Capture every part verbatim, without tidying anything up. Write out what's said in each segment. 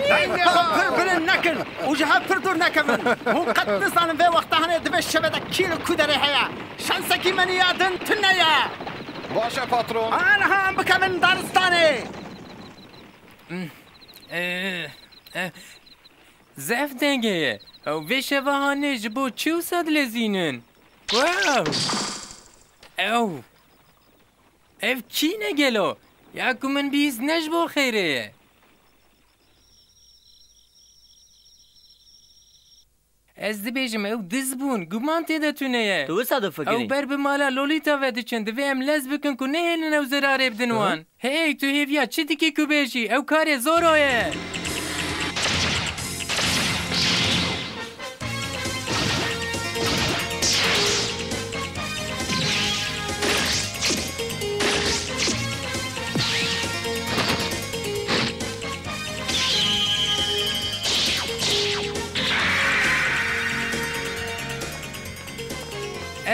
Dengê xwe pir bilind nekin û ji hev pir dûr nekevin. Hûn qet nizanin vê wexta hene di vê şevê de kî li ku derê heye. Şansekî me niya din tune ye. Baş e, patron. Aniha em bikevin daristanê. Eh, eh, zehf dengê ye. Ew vê şeva hanê ji bo çi wisa dilezînin? Wow! Ew! Ev kî ne gelo? Ya ku min bihîst ne ji bo xêrê ye. Ez dibêjim ew diz bûn, guman tê de tune ye. Tu wisa difikirî? Ew ber bi mala Lolita ve diçin, divê em lez bikin ku nehêlin ew zerarê bidin wan. Hey, tu hêviya çi dikî ku bêjî? Ew karê Zoro ye.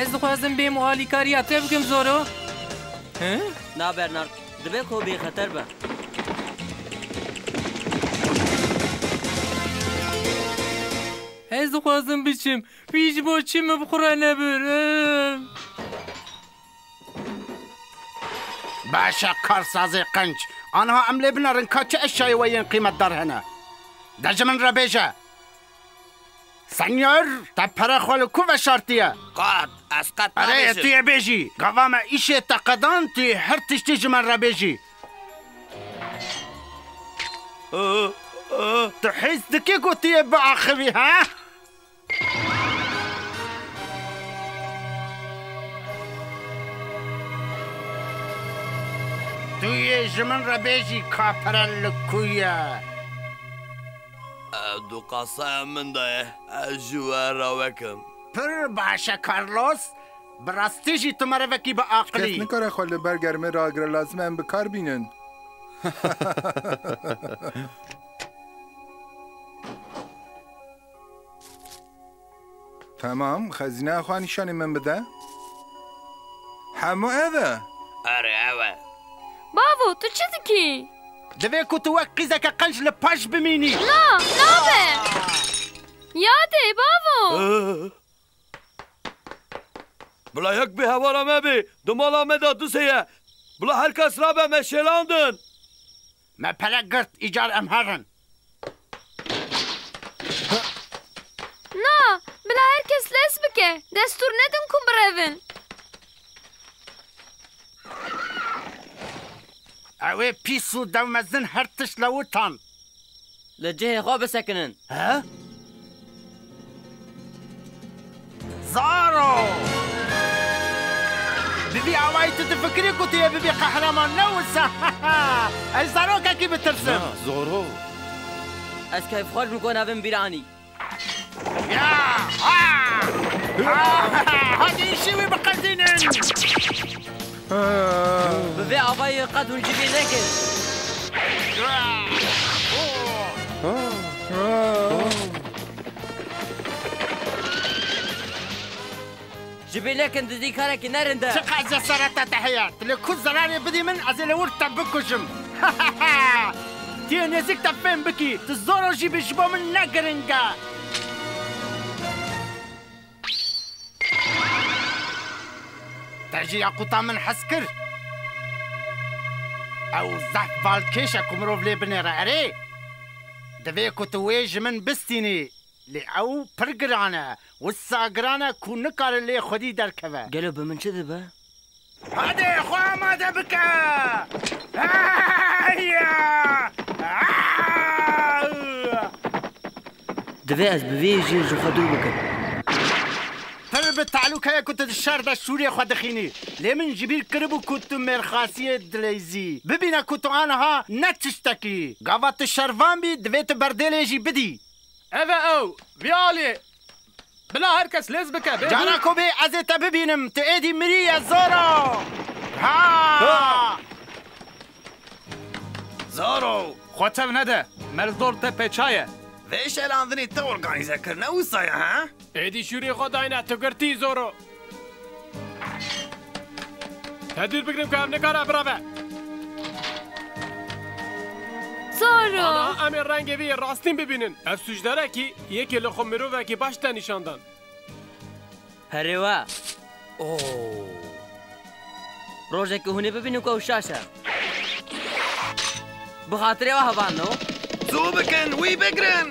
Ez dixwazim bêm û alîkariya te bikim, Zoro. He? Na, Bernard, dibe ku bêxeter be. Ez dixwazim biçim. Wî ji bo çi min bi xwe re nebir? Baş e, karsazê qenc. Aniha em lê binerin ka çi eşyayê we yên qîmetdar hene. De ji min re bêje. Senyor, te pere xwe li ku veşartiye? Qet, ez qet Erê, nabêjim. Tu yê bêjî, gava me îşê te qedan, tu yê her tiştî ji me re bêjî. Tu hîs dikî ku tu yê biaxivî, ha? Tu yê ji min re bêjî ka pere li ku ye? Ev du qasaya min de ye. Ez ji we re wekim. Pir baş e, Carlos. Bi rastî jî tu merivekî bi aqilî. Kes nikare xwe li ber germê ragire, lazim e em bi kar bînin. Temam, xezîneya xwe nîşanî min bide. Hemû ev e. Erê, ev e. Bavo, tu çi dikî? Divê ku tu wek qîzeke qenc li paş bimînî. Na, nabe. Yadê, bavo. Bila yek bê hewara me bê, di mala me de du sê ye. Bila her kes rabe, me şêlandin. Me pere girt, îcar em herin. Na, bila her kes lez bike. Destûr nedin ku birevin. Ew ê pîs û dew mezin her tişt lewitan. Li cihê xwe bisekinin. He? Zaro! Bi vî awayî tu difikirî ku tu yê bibî qehreman, ne wisa? Ez zarokekî bitirsim. Na, Zoro. Ez keyfxweş bûm ku navê min bîr anî. Ya! Ha! Ha! Hadi îşî wî biqedînin! Bi vê avayî qet hûn civî nekin. Ji bîr nekin, dizî karekî ne rind e. Çiqas cesareta te heye? Tu li ku zerarê bidî min, ez ê li wir te bikujim. Tu yê nêzîk te fêm bikî. Tu Zoro jî bî, ji bo min ne giring e. Te ji yaquta min hez kir. Ew zehf balkêş e ku mirov lê binêre. Erê, divê ku tu wê ji min bistînî. Lê ew pir giran e. Wisa giran e ku nikare lê xwedî derkeve. Gelo bi min çi dibe? Hadi xwe amade bike! Divê ez bi vê yê jî ji xwe dûr bikim. Pir bi talûk heye ku tu di şer de şûrê xwe dixînî. Lê min ji bîr kiribû ku tu mêrxasiyê dileyzî. Bibîne ku tu aniha ne tiştekî. Gava tu şervan bî, divê tu berdêlê jî bidî. Ev e ew. Vî alî. Bila her kes lez bike. Bê Cara hûn ku bê ez ê te bibînim. Tu êdî miriye Zoro. Ha! Zoro! Xwe tev nede. Merzdor te pêça ye. Vê şelandinî te organîze kir, ne wisa ye, ha? Êdî şûrê xwe dayne, tu girtî Zoro. Te dûr bigirim ku ev nikare bireve. Zoro! Ana, Em ê rengê vî yê rastîn bibînin. Ev sûcdarekî yekê li xwe mirovekî baş te nîşan dan. Perê we. Oo. Rojekê hûn ê bibînin ku ew şaş e. Bi xatirê we hevalno. Zû bikin, wî bigirin!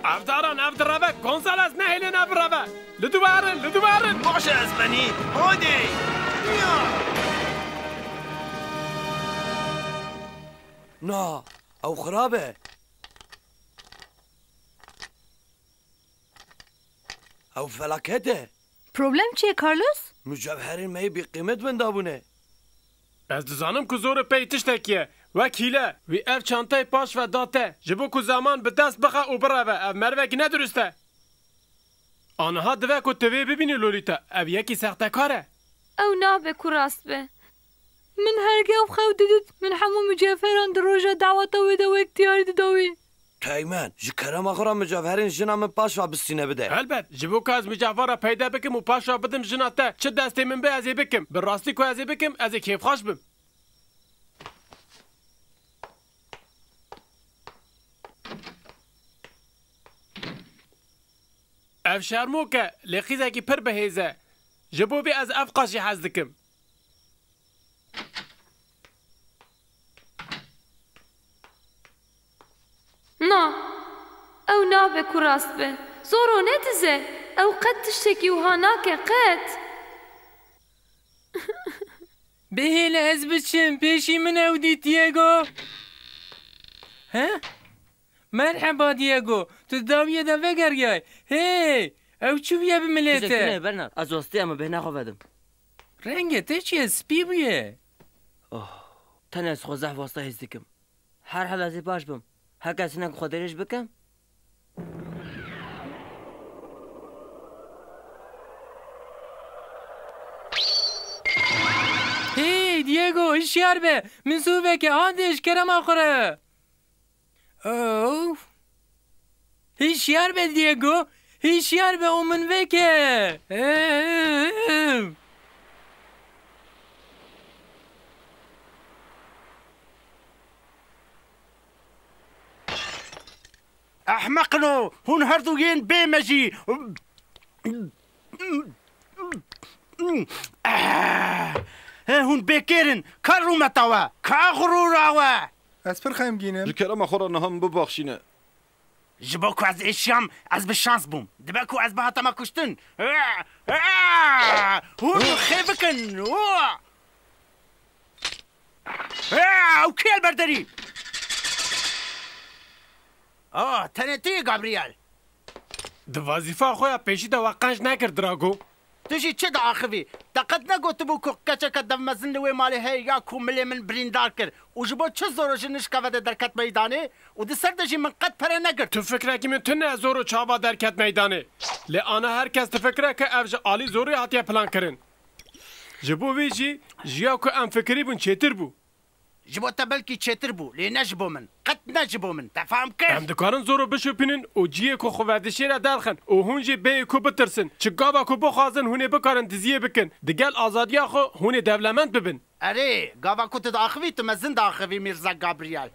Ev daran, ev direve, Gonzales nehêlin ev bireve. Li dû verin, li dû verin. Baş e, ez benî. Hadi. Ya. Na, ew xirab e. Ew felaket e. Problem çi ye, Carlos? Mucevherên me yê bîqîmet wenda bûne. Ez dizanim ku Zoro pey tiştekî ye. Wek hîle, wî ev çantayê paş ve da te, ji bo ku zeman bi dest bixe û bireve. Ev merivekî nedurist e. Aniha dive ku tu vê bibînî, Lolita. Ev yekî sextekar e. Ew nabe ku rast be. Min herge ev xew didît. Min hemû mucevheran di roja daweta wê de wek diyar dida wî. Teymên, ji kerema xwe re mucevherên jina min paş ve bistîne bide. Helbet, ji bo ku ez mucevhera peyde bikim û paş ve bidim jina te, çi destê min be ez ê bikim. Bi rastî ku ez ê bikim, ez ê kêfxweş bim. Ev şermok e, lê qîzekî pir bihêz e. Ji bo vê ez ev qas jî hez dikim. Na, ew nabe ku rast be. Zoro, ne dize. Ew qet tiştekî wiha nake, qet. Bihêle ez biçim, pêşî min ew dît, Diego. He? Merheba, Diego. Tu di dawiyê de vegeriyay. Hey, ew çi bûye bi milê te? Tiştek tune ye, Bernard. Ez westiya min bêhna xwe vedim. Rengê te çi ye? Spî bûye. Oh, tenê ez xwe zehf wasta hîs dikim. Herhal ez ê baş bim. Her kes hinek xwe dirêj bikim. Hey, Diego, hişyar be. Min zû veke, hadi ji kerema xwe re. Of. Hişyar be, Diego. Hişyar be û min veke. Ehmeqno, hûn herdu yên bê mejî. He, hûn bêkêr in. Ka rûmeta we? Ka xurûra we? Ez pir xemgîn im. Ji kerema xwe re niha min bibaxşîne. Ji bo ku ez êşiyam, ez bi şans bûm. Dibe ku ez bihatama kuştin. Hûn xêv bikin. Ew kê li ber derî? Ah, tenê tu yî, Gabriel. Di wezîfa xwe ya pêşî de we qenc nekir, Drago. Tu jî çi diaxivî? Te qet negotibû ku keçeke devmezin li wê malê heye ya ku milê min birîndar kir û ji bo çi Zoro ji nişka ve de derket meydanê û di ser de jî min qet pere negirt? Tu fikrekî min tune Zoro çava derket meydanê. Lê ana her kes difikire ku ev ji alî Zoroyê hatiye plankirin. Ji bo vê jî ji ya ku em fikirîbûn çêtir bû. Ji bo te belkî çêtir bû, lê ne ji bo min. Qet ne ji bo min. Te fam kir? Em dikarin Zoro bişopînin û cihê ku xwe vedişêre derxin û hûn jî bêyî ku bitirsin. Çi gava ku bixwazin hûn ê bikarin diziyê bikin. Digel azadiya xwe hûn ê dewlemend bibin. Erê, gava ku tu diaxivî, tu mezin diaxivî, Mîrza Gabriel.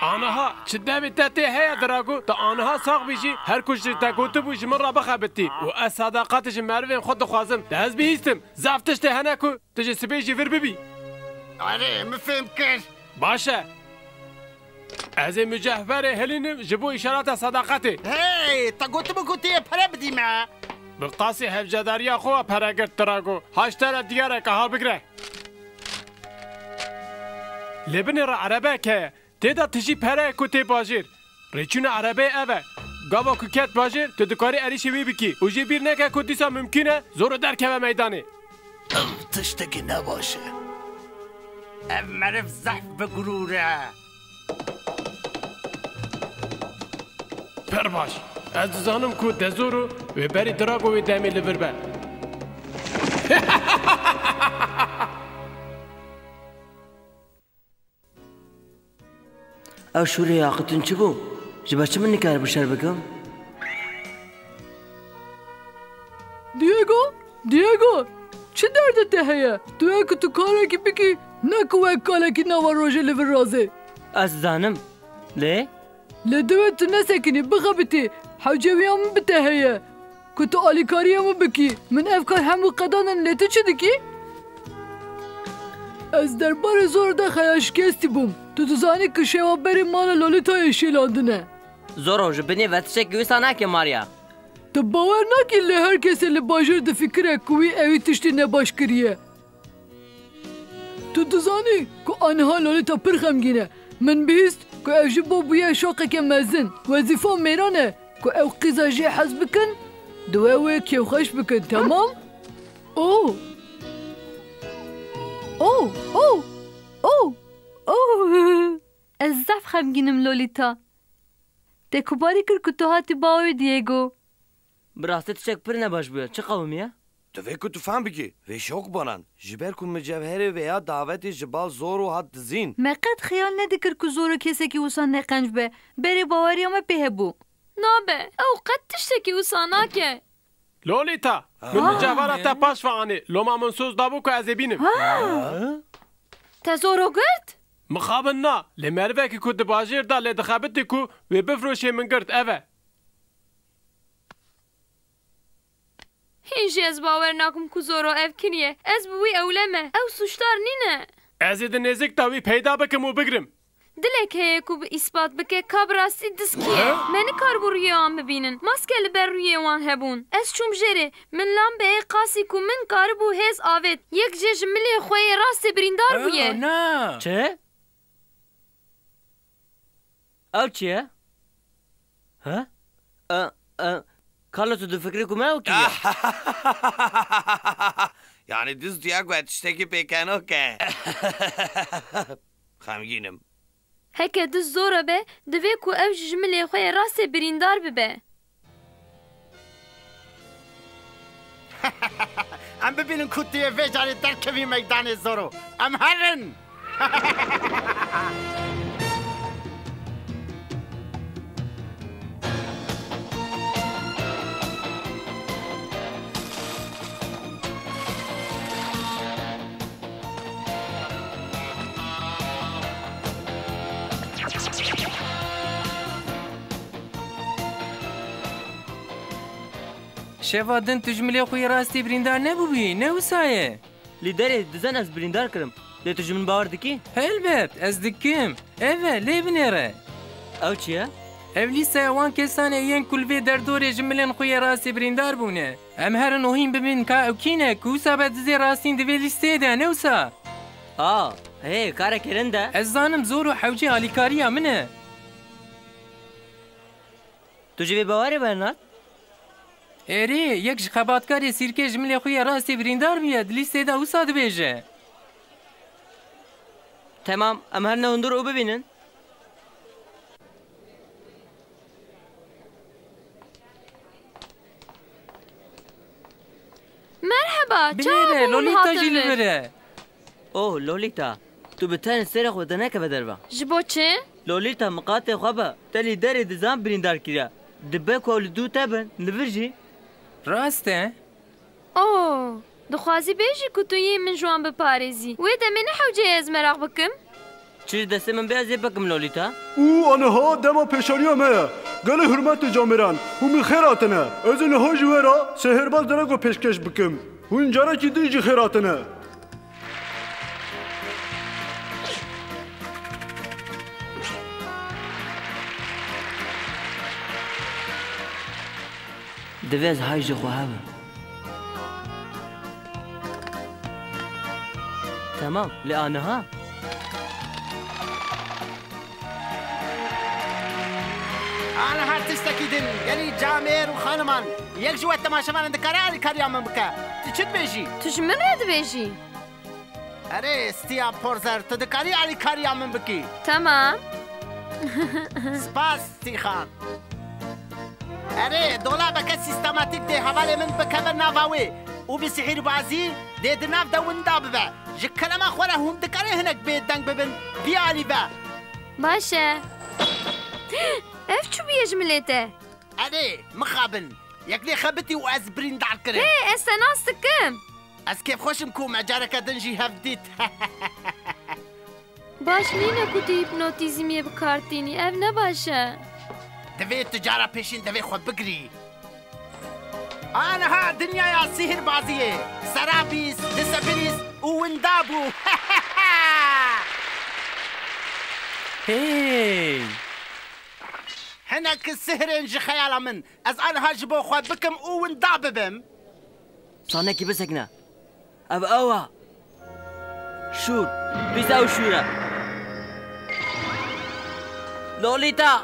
Aniha çi devê te tê heye, Drago? Tu aniha sax bî jî, her ku ji te gotibû ji min re bixebitî. Û ez sadaqetê ji merivên xwe dixwazim. De ez bihîstim. Zaf tiştê hene ku tu ji sibê jî vir bibî. Erê, min fêm kir. Baş e. Ez ê mucehverê hilînim ji bo îşareta sadaqetê. Hey, te gotibû ku tu yê pere bidî me. Bi qasî hevcedariya xwe pere girt, Drago. Haş te re diyar e, ka ha bigre. Li binê re erebeyek heye. Tê de tijî pere ku tê bajêr. Rêçûna erebeyê ev e. Gava ku ket bajêr, tu dikarî êrîşê wî bikî û jê bîr neke ku dîsa mimkîn e Zoro derkeve meydanê. Ev tiştekî ne baş e. Ev meriv zehf bi gurûr e. Pir baş. Ez dizanim ku de Zoro wê berî Drago wê demê li vir be. Ew şûrê aqitin çi bû? Ji ber çi min nikaribû şer bikim? Diego, Diego, çi derdê te heye? Tu yê ku tu karekî bikî, ne ku wek kalekî nava rojê li vir razê. Ez dizanim. Lê? Lê divê tu nesekinî, bixebitî, hewcewiya min bi te heye. Ku tu alîkariya min bikî, min ev kar hemû qedandin, lê tu çi dikî? Ez derbarê Zoro de xeya şikestî bûm. Tu dizanî ku şewa berê mala Lolîtayê şêlandine. Zoro, ji binê ve tiştekî wisa nake Maria. Tu bawer nakî, lê her kesê li bajêr difikire ku wî ewî tiştî nebaş kiriye. Tu dizanî ku aniha Lolîta pir xemgîn e. Min bihîst ku ev ji bo bûye şoqeke mezin. Wezîfa mêran e ku ew qîza jê hez bikin, di we wê kêfxweş bikin, temam? Oh! Oh! Oh! Oh! Oh! Ez zehf xemgîn im, Lolîta. Te ku barî kir ku tu hatî ba wê, Diego. Bi rastî tiştek pir nebaş bûye. Çi qewimiye? Divê ku tu fehm bikî. Vê şok baran. Ji ber ku min cevherê vêya davetê ji bal Zoro hat dizîn. Me qet xeyal nedikir ku Zoro kesekî wisa neqenc be. Berê baweriya me pê hebû. Nabe, ew qet tiştekî wisa nake. Lolîta, min Ha. Min cevhera te paş ve anî. Loma min soz dabû ku ez ê bînim. Ha. Te Zoro girt? Mixabin na, lê merivekî ku di bajêr de lê dixebitî ku wê bifroşê min girt, ev e. Hîn jî ez bawer nakim ku Zoro ev kiriye. Ez bi wî ewle me. Ew sûcdar nîne. Ez ê di nêzîk de wî peyda bikim û bigrim. Dilek heye ku bi îspat bike ka bi rastî diz kî ye. He? Me nikaribû rûyê wan bibînin. Maske li ber rûyê wan hebûn. Ez çûm jêrê. Min lambeyê qasî ku min karibû hêz avêt. Yek jê ji milê xwe yê rastê birîndar bûye. Oh, na. Çi? Ew çi ye? Ha? E, e, Carlo, tu difikirî ku me ew kiriye? Yani, düz diye ku tiştekî pêkenok e. Xemgîn im. Heke diz Zoro be, divê ku ew jî ji milê xwe yê rastê birîndar bibe. Em bibînin ku tu yê vê carê derkevî meydanê, Zoro. Em herin! Şeva din tu ji milê xwe yê rastî birîndar nebûbûyî, ne wisa ye? Lîderê, dizan ez birîndar kirim. Lê tu ji min bawer dikî? Helbet, ez dikim. Ev e, lê binêre. Ew çi ye? Ev lîsteya wan kesan e yên ku li vê derdorê ji milên xwe yê rastî birîndar bûne. Em herin û hîn bibînin ka ew kî ne, ku wisa be dizê rastîn di vê lîsteyê de, ne wisa? A, hê, karekê rind e. Ez zanim, Zoro hewcê alîkariya min e. Tu ji vê bawerê bernard? Erê, yek ji xebatkarê sîrkê ji milê xwe yê rastî birîndar bûye, di lîstê de wisa dibêje. Temam, em herin hundir û bibînin. Merheba, çawa Binêre, bû hûn Lolita jî hatin li vir? vir e. Oh, Lolita, tu bi tenê serê xwe de nekeve derve. Ji bo çi? Lolita, miqatê xwe be, te lîderê dizan birîndar kiriye. Dibe ku ew li dû te bin, li vir jî. Rast e. Oh, dixwazî bêjî ku tu yê min ji wan biparêzî. Wê demê ne hewce ye ez meraq bikim? Çi ji destê min bê ez ê bikim, Lolita. Û aniha dema pêşaniya me ye. Gelê hurmetê camêran, hûn bi xêr hatine. Ez ê niha ji we re sêhirbaz Drago pêşkêş bikim. Hûn carekî din jî xêr hatine. Divê ez hay ji xwe hebim. Temam, lê aniha? Aniha tiştekî din, gelî camêr û xaniman, yek ji we temaşevanan dikare alîkariya min bike. Tu çi dibêjî? Tu ji min re dibêjî? Erê, Stian Porzer, tu dikarî alîkariya min bikî? Tamam. Spas, Stîxan. Erê, dolabeke sîstematîk dê hevalê min bikeve nava wê û bi sihîrbazî dê di nav de winda bibe. Ji kerema xwe re hûn dikarî hinek bêdeng bibin, vî alî ve. Baş e. Ev çi bûye ji milê te? Erê, mixabin. Yek lê xebitî û ez birîndar kirim. Hê, ez te nas dikim. Ez kêfxweş im ku me careke din jî hev dît. Baş nîne ku tu hîpnotîzmiyê bi kar tînî. Ev ne baş e. Divê tu cara pêşîn devê xwe bigirî. Aniha dinyaya sîhirbaziyê. Serabîs, Disebirîs û winda bû. Hey! Hinek sihirên ji xeyala min. Ez aniha ji bo xwe bikim û winda bibim. Sanekî bisekine. Ev ew e. Şûr. Pîs ew şûr e. Lolita!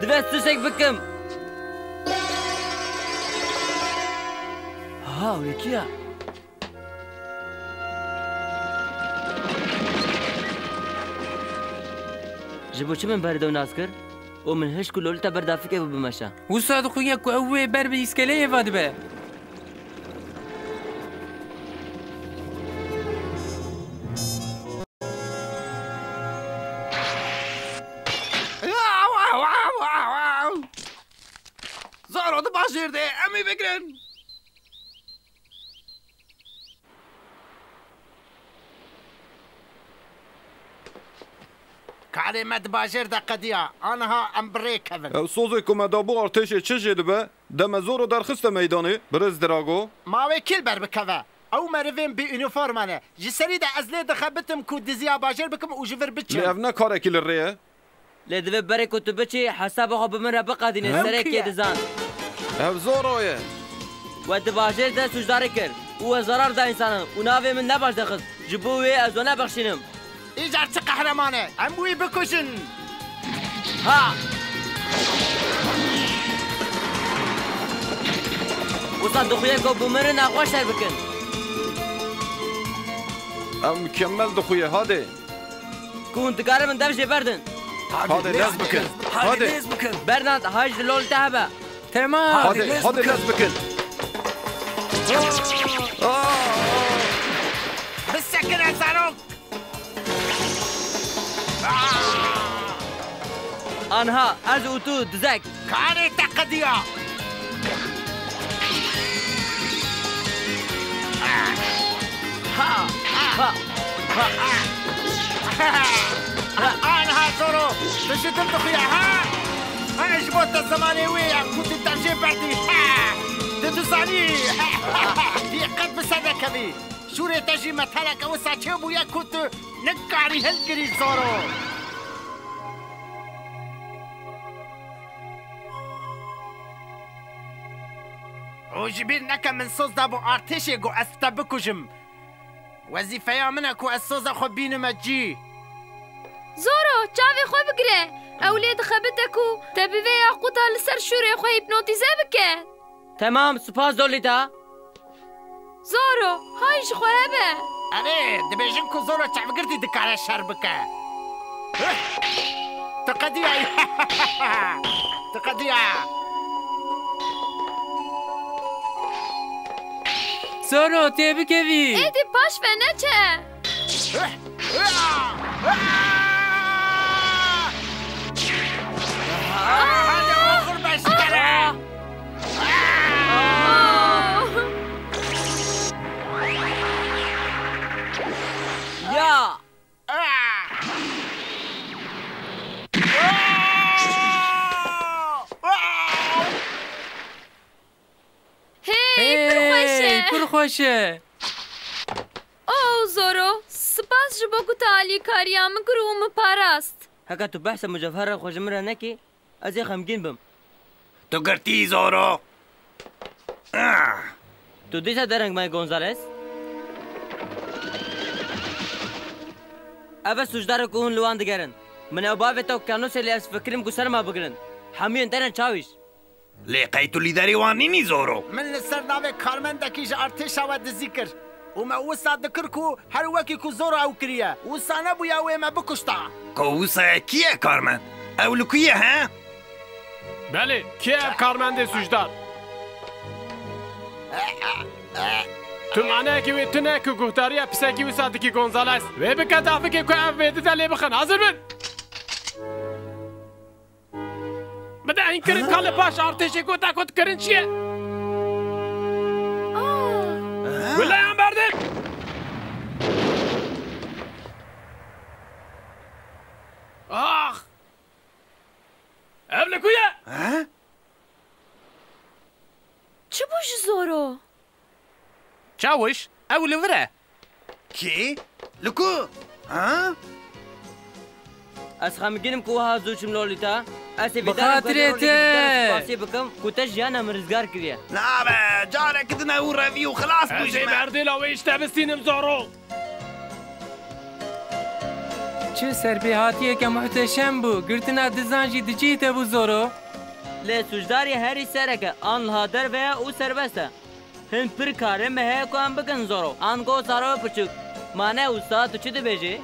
Divê stusek bikim. Ha, wê kî ye? Ji bo çi min berê dew nas kir? Û min hişt ku Lolita ber dafikê ve bimeşe. Wisa dixuye ku ew wê ber bi îskeleyê ve dibe. Zaro di bajêr de, em ê vegirin. Karê me di bajêr de qediya, aniha em bi rê kevin. Ew sozê ku me dabû artêşê çi jê dibe? Deme Zoro derxiste meydanê, Birêz Drago. Ma wê kî li ber bikeve? Ew merivên bê uniforma ne. Ji serî de ez lê dixebitim ku diziya bajêr bikim û ji vir biçim. Lê ev ne karekî li rê ye. Lê divê berê ku tu biçî, hesaba xwe bi min re biqedîne, Ev serê kî ye? Kêdizan. Ev Zoro ye. We di bajêr de sûcdarî kir û we zarar da însanan û navê min ne baş dixist. Ji bo wê ez we nebexşînim. Îcar çi qehreman e! Em wî bikujin! Ha! Wisa dixuye ku bi min re nexweş ser bikin. Ew mukemmel dixuye, hadi. Ku hûn dikarin min dev jê berdin. Hadi lez bikin. Hadi. Lez bikin. Bernard, hay ji Lolita hebe. Temam. Hadi, hadi lez bikin. Bisekine zarok. Anha, ez û tu dizek. Karê te qediya. Ha, ha, ha. Anha Zoro, tu ji dil dixuye, ha? Ha, ji bo te zemanê wê ya ku tu dev jê berdî. Ha, tu dizanî. Dîqet bi ser de kevî. Şûrê te jî meteleke wisa çêbûye ku tu nikarî hilgirî Zoro. Û ji bîr neke min soz dabû artêşê ku ez te bikujim. Wezîfeya min e ku ez soza xwe bînime cî. Zoro, çavê xwe bigire. Ew lê dixebite ku te bi vê yaquta li ser şûrê xwe hîpnotîze bike. Temam, spas Lolita. Zoro, hay ji xwe hebe. Erê, dibêjin ku Zoro çavgirtî dikare şer bike. Tu qediyayî. Tu qediya. Zoro, tê bikevî. Êdî paş ve neçe. Hadi oxir beşkere. Ya. Hey, pir xweş e. Hey, pir xweş e. Oh, Zoro, spas ji bo ku te alîkariya min kir û min parast. Heke tu behsa mucevhera xwe ji min re nekî, ez ê xemgîn bim. Tu girtî, Zoro. Ah. Tu dîsa dereng me, Gonzales? Ev e sûcdarê ku hûn li wan digerin. Min ew bavê te û Kanosê lê ez fikirim ku ser me bigirin. Hemiyên te ne çawîş. Lê qey tu lîderê wan nînî, Zoro? Min li ser navê karmendekî ji artêşa we dizî kir û me wisa dikir ku her wekî ku Zoro ew kiriye, wisa nebûya wê me bikuşta. Ku wisa ye, kî ye karmend? Ew li ku ye, he? Belê, kî ye ev karmendê sûcdar? Tu maneyekî wê tune ku guhdariya pisekî wisa dikî, Gonzales. Wê bike dafikê ku ev vê dide lê bixin. Hazir bin! Bide hînkirin ka li paş artêşê ku te got kirin çi ye? Çawiş, ew li vir e. Kî? Li ku? Ha? Ez xemgîn im ku wiha zû çim Lolita. Ez ê Bi xatirê te. Spasî bikim ku te jiyana min rizgar kiriye. Nabe, careke din ew revî û xilas bû Ez ji ê me. berdêla wê ji te bistînim Zoro. Çi serpêhatiyeke muhteşem bû. Girtina dizan jî di cihê te bû Zoro. Lê sûcdarî herî sereke an niha derve ye û serbest e. Hin pir karê me heye ku em bikin Zoro. Ango zarokê piçûk. Ma ne wisa tu çi dibêjî?